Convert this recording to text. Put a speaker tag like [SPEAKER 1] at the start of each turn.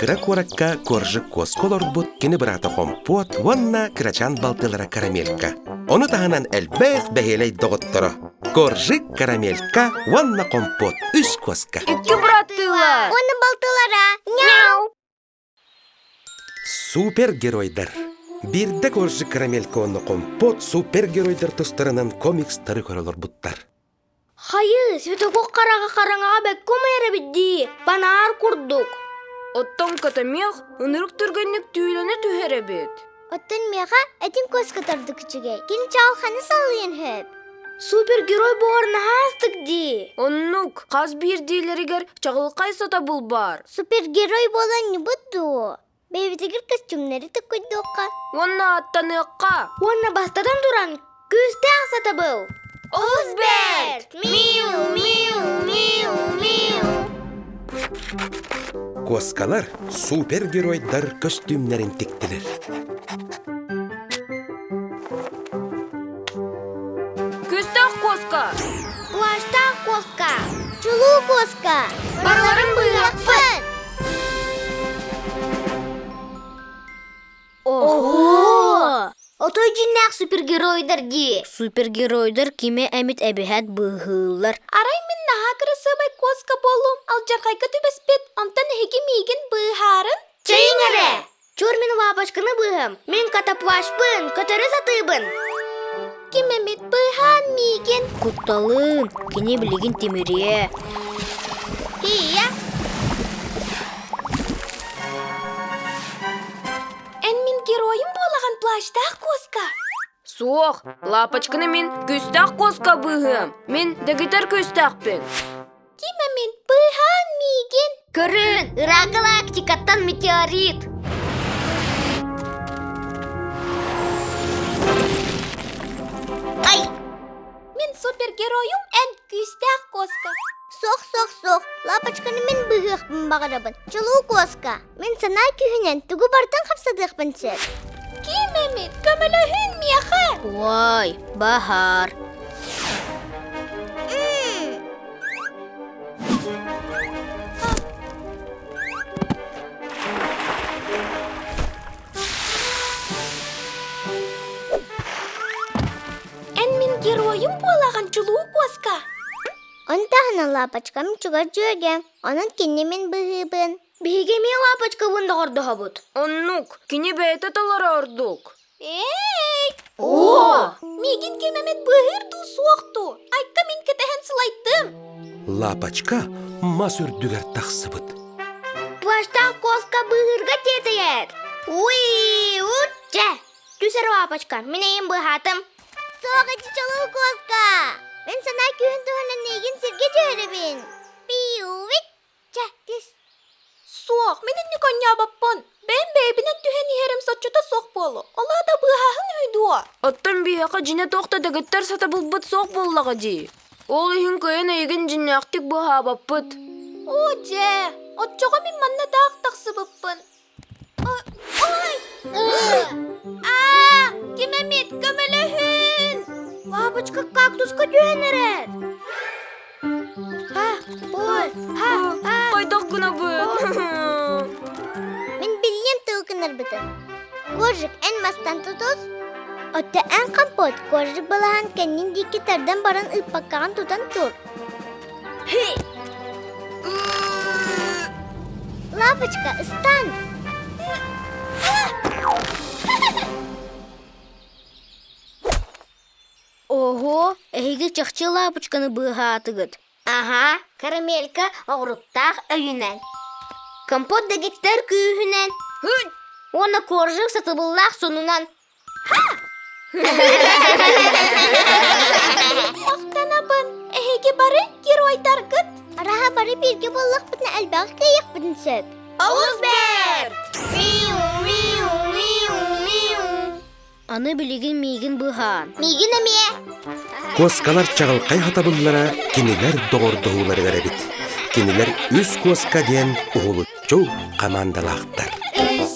[SPEAKER 1] кыра куоракка Коржик куоска олорбут кини быраата Хомпуот уонна кырачаан балтылара Карамелька. Ону таһынан элбэх бэһиэлэй доҕотторо Коржик, Карамелька уонна Хомпуот үс куоска.
[SPEAKER 2] Икки быраттыылар!
[SPEAKER 3] Уонна балтылара! Няу!
[SPEAKER 1] Супергеройдар. Биирдэ Коржик Карамелька уонна Хомпуот супергеройдар тустарынан комикстары көрө олорбуттар.
[SPEAKER 3] Хайы, светокук хараҕа хараҥаҕа бэккэ умайар эбит дии, банаар курдук.
[SPEAKER 2] Оттон котомех ынырык түргэнник түүлэнэ түһэр эбит.
[SPEAKER 3] Оттон миэхэ этин куоска тардык үчүгэй. Кини чаҕылханы саллыан сөп. Супергерой буолар наһаа астык дии.
[SPEAKER 2] Оннук, хас биирдиилэригэр чаҕылхай сатабыл баар.
[SPEAKER 3] Супергерой буолан ньубут дуо? Бэйэбитигэр костюмнары токкуйдуохха.
[SPEAKER 2] Уонна аттаныахха.
[SPEAKER 3] Уонна бастатан туран, күүстээх сатабыл!
[SPEAKER 2] Олус бэрт!
[SPEAKER 3] Миу, миу, миу, миу!
[SPEAKER 1] Куоскалар супергеройдар көстүүмнэрин тиктилэр.
[SPEAKER 2] Күүстээх куоска!
[SPEAKER 3] Плащтаах куоска! Чулуу куоска!
[SPEAKER 2] Барыларын
[SPEAKER 3] быыһыахпыт! Ого! Отой дьиннээх супергеройдар дии.
[SPEAKER 4] Супергеройдар кими эмит эбиһэт быыһыыллар.
[SPEAKER 5] Арай мин наһаа кырасыабай куоска буоллум, алдьархайга түбэспит, онтон эһиги миигин быыһаарын?
[SPEAKER 3] Чэйиҥ эрэ! Чур мин лапочканы быыһым, мин котоплащпын, көтөрү сатыыбын.
[SPEAKER 5] Ким эмит быыһаан миигин?
[SPEAKER 4] Кутталын, кини билигин тимириэ.
[SPEAKER 3] Ия!
[SPEAKER 5] Эн мин геройум буолаҕын плащтаах куоска.
[SPEAKER 2] Суох, лапочканы мин күүстээх куоска быыһыам. Мин дэгитэр күүстээхпин.
[SPEAKER 5] Ким эмит быыһаан миигин?
[SPEAKER 3] Көрүн, ыраах галактикаттан метеорит. Ай!
[SPEAKER 5] Мин супергеройум эн күүстээх куоска.
[SPEAKER 3] Суох, суох, суох. Лапочканы мин быыһыахпын баҕарабын. Чулуу куоска. Мин санаа күүһүнэн тугу барытын хапсатыахпын сөп.
[SPEAKER 5] Ким эмит көмөлөһүн миэхэ.
[SPEAKER 4] Ой, баһаар.
[SPEAKER 5] Эн мин геройум буолаҕын чулуу куоска.
[SPEAKER 3] Он таһынан лапочкам чугас дьүөгэм, онон кинини мин быһыыбын. Биһиги эмиэ лапочкабын доҕордоһобут.
[SPEAKER 2] Оннук, кини бэйэтэ толоро ордук.
[SPEAKER 5] Эй!
[SPEAKER 2] О!
[SPEAKER 5] Миигин ким эмит быыһыыр дуу суох дуу? Айка мин кэтэһэн сылайдым.
[SPEAKER 1] Лапочка мас үрдүгэр тахсыбыт.
[SPEAKER 3] Плащтаах куоска быыһыырга тиэтэйэр. Уй, учча! Түс эрэ лапочка, мин эйим быыһаатым. Суох ити чолуу куоска! Мин санаа күүһүн туһанан эйигин сиргэ түһэрэбин. Пиу-вит!
[SPEAKER 5] Чэ, түс. Суох, мин инник онньообоппун. Бэйэм бэйэбинэн түһэн иһэрим соччото суох буолуо. Ол аата быыһааһын үһү дуо?
[SPEAKER 2] Оттон биһиэхэ дьинэ туох да дэгиттэр сатабылбыт суох буоллаҕа дии. Ол иһин кыайан эйигин дьиннээхтик быыһаабаппыт.
[SPEAKER 5] Оо дьэ, оччоҕо мин манна таах тахсыбыппын. Ой! Аа, ким эмит көмөлөһүн!
[SPEAKER 3] Бабочка кактуска түһэн эрэр. Ха, ой, ха, ха.
[SPEAKER 2] Хайдах гынабыт?
[SPEAKER 3] Мин биллим тыл гынарбытын. Коржик эн мастан тутус. Отто эн компот коржик балаһан кэннин диэки тардан баран ыыппаккаҕын тутан тур. Лапочка, ыстан!
[SPEAKER 4] Ого, эһиги чахчы лапочканы быыһаатыгыт.
[SPEAKER 3] Аһа, карамелька оҕуруктаах өйүнэн. Компот дэгиттэр күүһүнэн. Уонна коржик сатыбыллаах сонунан.
[SPEAKER 5] Махтанабын, эһиги бары геройдаргыт.
[SPEAKER 3] Араһа бары бииргэ буоллахпытына элбэҕи кыайыахпытын сөп.
[SPEAKER 2] Олус бэрт!
[SPEAKER 3] Миу, миу, миу, миу.
[SPEAKER 4] Аны билигин миигин быһаан.
[SPEAKER 3] Миигин эмиэ.
[SPEAKER 1] Куоскалар чаҕылхай хатабыллара кинилэр доҕордоһууларыгар эбит. Кинилэр үс куоска диэн уһулуччу хамаандалаахтар.
[SPEAKER 5] Үс